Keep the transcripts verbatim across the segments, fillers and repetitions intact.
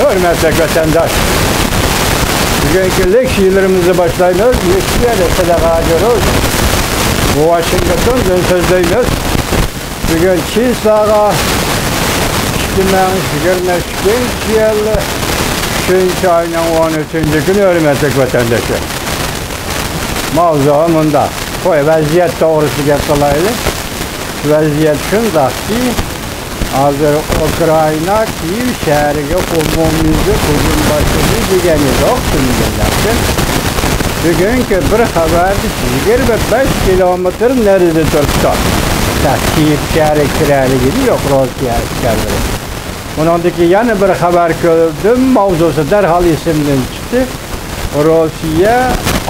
ھۆرمەتلىك ۋەتەنداش، بۈگۈنكى لېكسىيەلىرىمىزنى باشلايمىز. لېكسىيەدە سىلەرگە ھازىر ۋاشىنگتوندىن سۆزلەيمىز. بۈگۈن چىسلاغا ئىككى مىڭ يىگىرمە ئىككىنچى يىل ئۈچىنچى ئاينىڭ ئون ئۈچىنچى كۈنى، ھۆرمەتلىك ۋەتەنداشلار. ماۋزۇ مۇنداق. قوي، ۋەزىيەت توغرىسىدا گەپ قىلايلى. ۋەزىيەت شۇنداقكى، ھازىر ئۇكرائىنا كىيېۋ شەھىرىگە ئومۇميۈزلۈك ھۇجۇم باشلىدى دېگەن ئىدۇق تۈنۈگۈنلەردىن. بۈگۈنكى بىر خەۋەردە يىگىرمە بەش كىلومېتىر نېرىدا تۇرۇپتۇ. كىيېۋ شەھىرىگە كىرەلىگىنى يوق روسىيە ئەسكەرلىرى. ئۇنىڭدىكى يەنە بىر خەۋەر كۆردۈم، ماۋزۇسى دەرھال ئېسىمدىن چىقتى. روسىيە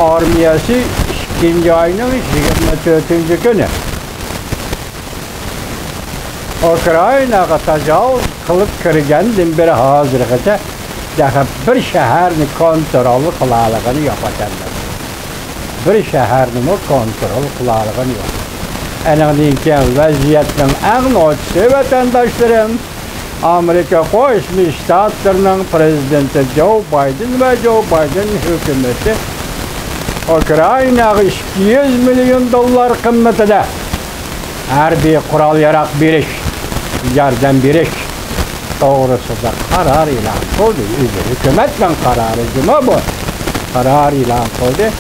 ئارمىيەسى ئىككىنچى ئاينىڭ يىگىرمە تۆتىنچى كۈنى ئۇكرائىناغا تاجاۋۇز قىلىپ كىرگەندىن بېرى ھازىرغىچە تېخى بىر شەھەرنى كونترول قىلالىغىنى يوق ئەكەن. بىر شەھەرنىمۇ كونترول قىلالىغىنى يوق. ئەنىڭدىن كېيىن ۋەزىيەتنىڭ ئەڭ نوچىسى، ۋەتەنداشلىرىم، ئامېرىكا قوشما شتاتلىرىنىڭ پرېزىدېنتى جو بايدېن ۋە جو بايدېن ھۆكۈمىتى ئۇكرائىناغا ئىككى يۈز مىليون دوللار قىممىتىدە ھەربىي قورال-ياراغ بېرىش، ياردەم بېرىش توغرىسىدا قارار ئېلان قىلدى. ئۆزى ھۆكۈمەتنىڭ قارارى جۇمۇ بۇ. قارار ئېلان قىلدى.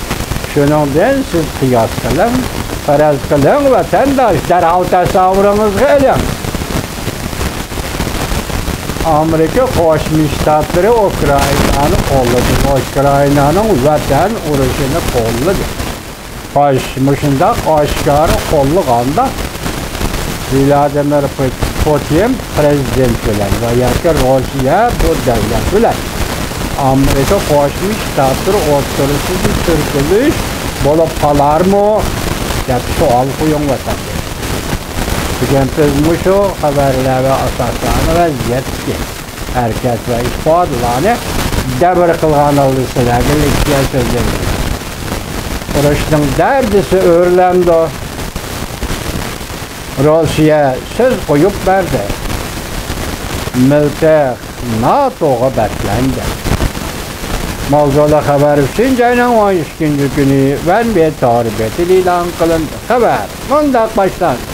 شۇنىڭدىن سىز قىياس قىلىڭ، پەرەز قىلىڭ، ۋەتەنداش، دەرھال تەسەۋۋۇرىڭىزغا ئېلىڭ. ئامېرىكا قوشما شتاتلىرى ئۇكرائىنانى قوللىدى، ئۇكرائىنانىڭ ۋەتەن ئۇرۇشىنى قوللىدى. ئاش-، مۇشۇنداق ئاشكارا قوللىغاندا، ۋلادىمىر پۇ-، پۇتىن پرېزىدېنت بىلەن ۋە ياكى روسىيە بۇ دۆلەت بىلەن ئامېرىكا قوشما شتاتلىرى ئوتتۇرىسىدا سۈركىلىش بولۇپ قالارمۇ دەپ سوئال قويۇڭ، ۋەتەنداش. بۈگۈن بىز مۇشۇ خەۋەرلەر ۋە ئاساسلانغان ۋەزىيەتتىكى ھەرىكەت ۋە ئىپادىلەرنى دەۋر قىلغان ھالدا سىلەرگە لېكسىيە سۆزلەيمىز. ئۇرۇشنىڭ دەرىجىسى ئۆرلەمدۇ. روسىيە سۆز قويۇپ بەردى. مىلتىق ناتوغا بەتلەندى. ماۋزۇلۇق خەۋەر ئۈچىنچى ئاينىڭ ئون ئىككىنچى كۈنى ۋەنبى تور بېتىدە ئېلان قىلىندى. خەۋەر مۇنداق باشلاندى.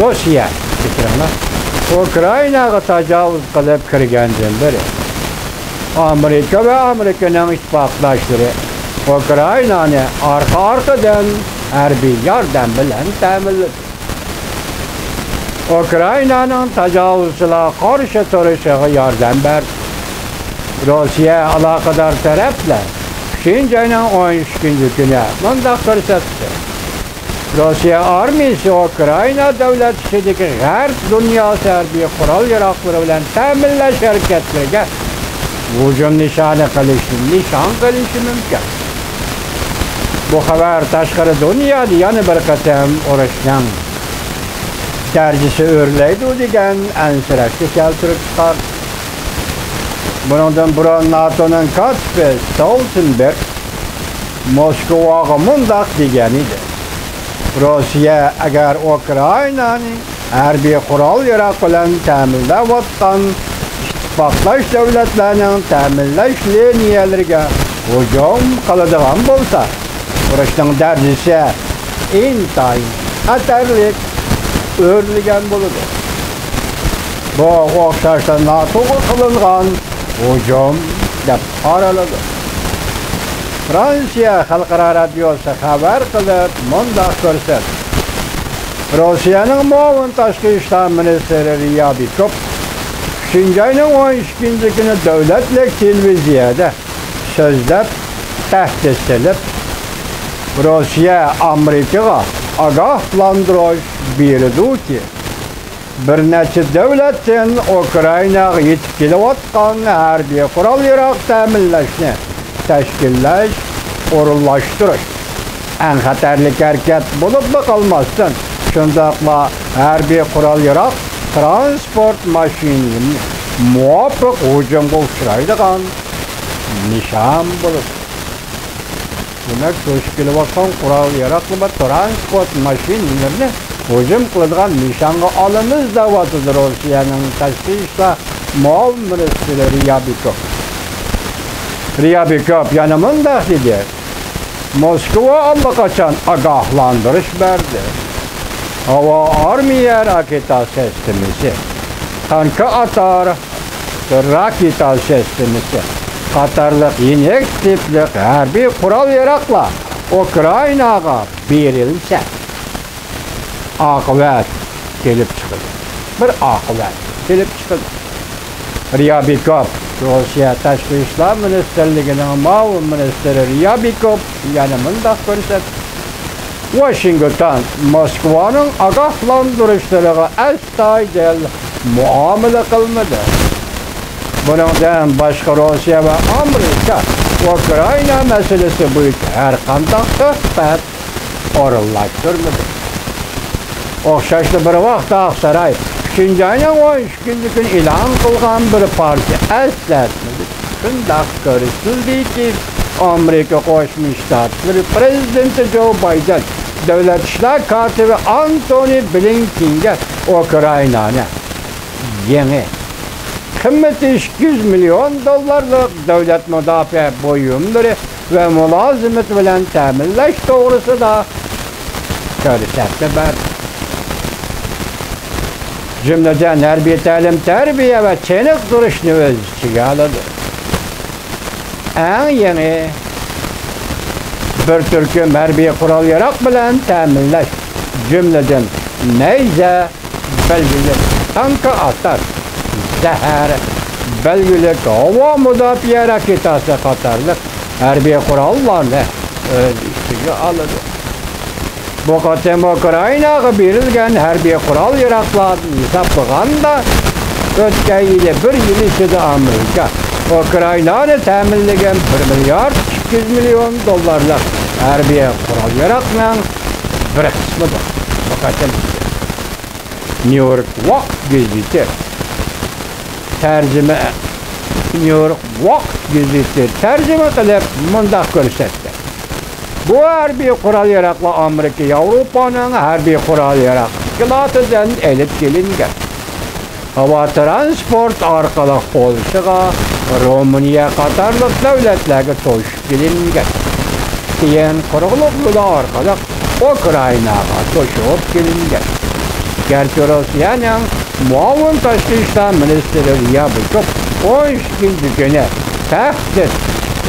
روسىيە، كەچۈرۈڭلار، ئۇكرائىناغا تاجاۋۇز قىلىپ كىرگەندىن بېرى، ئامېرىكا ۋە ئامېرىكىنىڭ ئىتتىپاقداشلىرى ئۇكرائىنانى ئارقا-ئارقىدىن ھەربىي ياردەم بىلەن تەمىنلىدى. ئۇكرائىنانىڭ تاجاۋۇزچىلارغا قارشى تۇرۇشىغا ياردەم بەردى. روسىيە ئالاقىدار تەرەپلەر ئۈچىنچى ئاينىڭ ئون ئۈچىنچى كۈنى مۇنداق كۆرسەتتى. روسىيە ئارمىيىسى ئۇكرائىنا دۆلەت ئىچىدىكى غەرب دۇنياسى ھەربىي قورال-ياراغلىرى بىلەن تەمىنلەش ھەرىكەتلىرىگە ھۇجۇم نىشانى قىلىشنى نىشان قىلىشى مۇمكىن. بۇ خەۋەر تاشقىرى دۇنيادا يەنە بىر قېتىم ئۇرۇشنىڭ دەرىجىسى ئۆرلەيدۇ دېگەن ئەنسىرەشكە كەلتۈرۈپ چىقاردى. بۇنىڭدىن بۇرۇن ناتونىڭ كاتىپى ستولتېنبېرگ موسكۋاغا مۇنداق دېگەن ئىدى: روسىيە ئەگەر ئۇكرائىنانى ھەربىي قورال-ياراغ بىلەن تەمىنلەۋاتقان ئىتتىپاقداش دۆلەتلەرنىڭ تەمىنلەش لىنىيەلىرىگە ھۇجۇم قىلىدىغان بولسا، ئۇرۇشنىڭ دەرىجىسى ئىنتايىن خەتەرلىك ئۆرلىگەن بولىدۇ. بۇ ئوخشاشلا ناتوغا قىلىنغان ھۇجۇم دەپ قارىلىدۇ. فرانسىيە خەلقئارا رادىيوسى خەۋەر قىلىپ مۇنداق كۆرسەتتى: روسىيەنىڭ مۇئاۋىن تاشقى ئىشلار مىنىستىرى رىيابىكوف ئۈچىنچى ئاينىڭ ئون ئىككىنچى كۈنى دۆلەتلىك تېلېۋىزىيەدە سۆزلەپ، تەھدىت سېلىپ، روسىيە ئامېرىكىغا ئاگاھلاندۇرۇش بېرىدۇكى، بىر نەچچە دۆلەتتىن ئۇكرائىناغا يېتىپ كېلىۋاتقان ھەربىي قورال-ياراغ تەمىنلەشنى تەشكىللەش، ئورۇنلاشتۇرۇش ئەڭ خەتەرلىك ھەرىكەت بولۇپلا قالماستىن، شۇنداقلا ھەربىي قورال-ياراغ، ترانسپورت ماشىنىلىرى مۇۋاپىق ھۇجۇمغا ئۇچرايدىغان نىشان بولىدۇ. دېمەك، توشۇپ كېلىۋاتقان قورال-ياراغلار ۋە تىرانسپورت ماشىنىلىرىنى ھۇجۇم قىلىدىغان نىشانغا ئالىمىز، دەۋاتىدۇ روسىيەنىڭ تاشقى ئىشلار مۇئاۋىن مىنىستىرى رىيابىكوف. رىيابىكوف يەنە مۇنداق دېدى: موسكۋا ئاللىقاچان ئاگاھلاندۇرۇش بەردى. ھاۋا ئارمىيە راكېتا سىستېمىسى، تانكا ئاتار راكېتا سىستېمىسى قاتارلىق يېنىك تىپلىق ھەربىي قورال-ياراغلار ئۇكرائىناغا بېرىلسە، ئاقىۋەت كېلىپ چىقىدۇ. بىر ئاقىۋەت كېلىپ چىقىدۇ. رىيابىكوف، روسىيە تاشقى ئىشلار مىنىستىرلىكىنىڭ مۇئاۋىن مىنىستىرى رىيابىكوف يەنە مۇنداق كۆرسەتتى: ۋاشىنگتون موسكۋانىڭ ئاگاھلاندۇرۇشلىرىغا ئەستايىدىل مۇئامىلە قىلمىدى. بۇنىڭدىن باشقا، روسىيە ۋە ئامېرىكا ئۇكرائىنا مەسىلىسى بويىچە ھەرقانداق سۆھبەت ئورۇنلاشتۇرمىدى. ئوخشاشلا بىر ۋاقىتتا ئاقساراي ئۈچىنچى ئاينىڭ ئون ئىككىنچى كۈنى ئېلان قىلغان بىر پارچە ئەسلەتمىدە شۇنداق كۆرسىتىلدىكى، ئامېرىكا قوشما شتاتلىرى پرېزىدېنتى جو بايدېن دۆلەت ئىشلار كاتىپى ئانتونى بلىنكېنگە ئۇكرائىنانى يېڭى، قىممىتى ئىككى يۈز مىليون دوللارلىق دۆلەت مۇداپىئە بۇيۇملىرى ۋە مۇلازىمىتى بىلەن تەمىنلەش توغرىسىدا كۆرسەتمە بەردى. جۈملىدىن ھەربىي تەلىم-تەربىيە ۋە چېنىقتۇرۇشنى ئۆز ئىچىگە ئالىدۇ. ئەڭ يېڭى بىر تۈركۈم ھەربىي قورال-ياراغ بىلەن تەمىنلەش، جۈملىدىن نەيزە، بەلگىلىك تانكا ئاتار زەھەر، بەلگىلىك ھاۋا مۇداپىئە راكېتاسى قاتارلىق ھەربىي قوراللارنى ئۆز ئىچىگە ئالىدۇ. بۇ قېتىم ئۇكرائىناغا بېرىلگەن ھەربىي قورال-ياراغلاردىن ھېسابلىغاندا، ئۆتكەن يىلى بىر يىل ئىچىدە ئامېرىكا ئۇكرائىنانى تەمىنلىگەن بىر مىليارد ئىككى يۈز مىليون دوللارلىق ھەربىي قورال-ياراغنىڭ بىر قىسمىدۇر. بۇ قېتىم نيۇ يورك ۋاقىت گېزىتى تەرجىمە، نيۇ يورك ۋاقىت گېزىتى تەرجىمە قىلىپ مۇنداق كۆرسەتتى: بۇ ھەربىي قورال-ياراغلار ئامېرىكا ياۋروپانىڭ ھەربىي قورال-ياراغ ئىشكىلاتىدىن ئېلىپ كېلىنگەن. ھاۋا تىرانسپورت ئارقىلىق پولشىغا، رومىنىيە قاتارلىق دۆلەتلەرگە توشۇپ كېلىنگەن. كېيىن قۇرۇقلۇق يولى ئارقىلىق ئۇكرائىناغا توشۇپ كېلىنگەن. گەرچە روسىيەنىڭ مۇئاۋىن تاشقى ئىشلار مىنىستىرى رىيابىكوف ئون ئىككىنچى كۈنى تەھدىت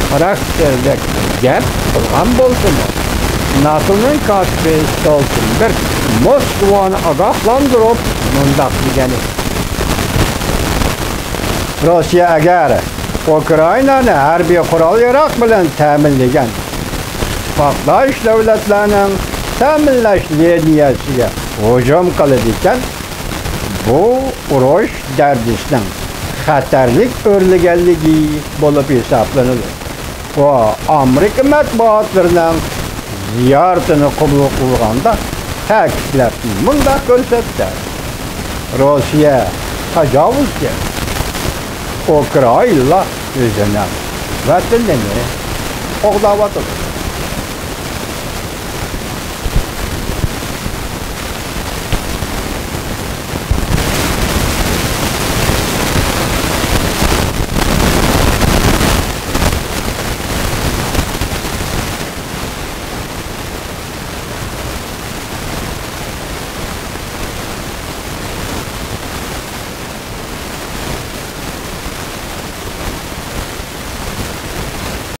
خاراكتېرلىك گەپ قىلغان بولسىمۇ، ناتونىڭ كاتىپى ستولتېنبېرگ موسكۋانى ئاگاھلاندۇرۇپ مۇنداق دېگەن ئىدى: روسىيە ئەگەر ئۇكرائىنانى ھەربىي قورال-ياراغ بىلەن تەمىنلىگەن ئىتتىپاقداش دۆلەتلەرنىڭ تەمىنلەش لىنىيەسىگە ھۇجۇم قىلىدىكەن، بۇ ئۇرۇش دەرىجىسىنىڭ خەتەرلىك ئۆرلىگەنلىكى بولۇپ ھېسابلىنىدۇ. ئۇ ئامېرىكا مەتبۇئاتلىرىنىڭ زىيارىتىنى قوبۇل قىلغاندا تەكىتلەپ مۇنداق كۆرسەتتى: روسىيە تاجاۋۇزچى، ئۇكرائىنلار ئۆزىنىڭ ۋەتىنىنى قوغداۋاتىدۇ.